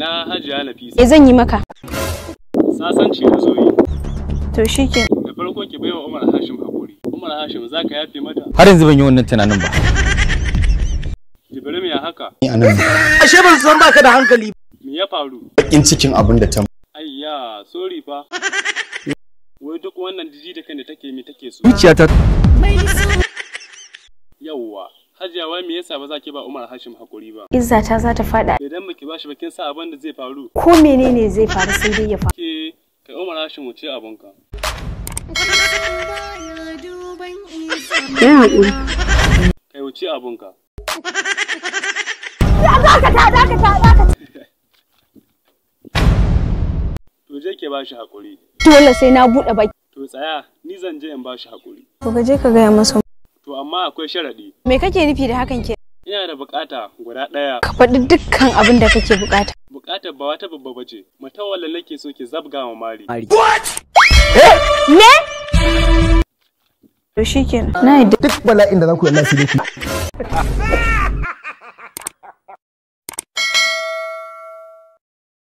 Ina Hajiya Nafisa. Me zan yi maka? Sasanci na zo yi. To shikenan. Da farko ki baiwa Umar Hashim hakuri. Umar Hashim, za ka yafe mata? Har yanzu ban yi wannan tunanin ba. Jibrim, ya haka? Ni anan. Ashe ban san baka da hankali. Me ya faru? Bakin cikin abin da ta Ayya, sorry fa. Wai duk wannan jiji da kan da take, me take so? Zuciyata. Yawwa. Hajiya, wai me yasa ba za ki ba Umar Hashim hakuri ba? Izzata za ta faɗa. Idan baki bashi ba, kin sa abin da zai faru. Ko menene zai faru, sai dai ya faru. Ke kai, Umar Hashim, wuce abunka. Kai haƙuri. Kai, wuce abunka. Dakata, dakata, dakata. To je ke bashi hakuri. Dole sai na buɗe baki. To tsaya, ni zan je in bashi hakuri. To ka je ka gaya masa. To amma akwai sharadi. Me kake nufi da hakan ke? Ina da bukata guda ɗaya. Ka faɗi dukkan abin da kake bukata. Bukatar ba wata babba bace. Matawalla nake so ki zabga wa mari. Me? To shikenan. Na yadda. Duk bala'in da za ku yi, Allah sai dai ku.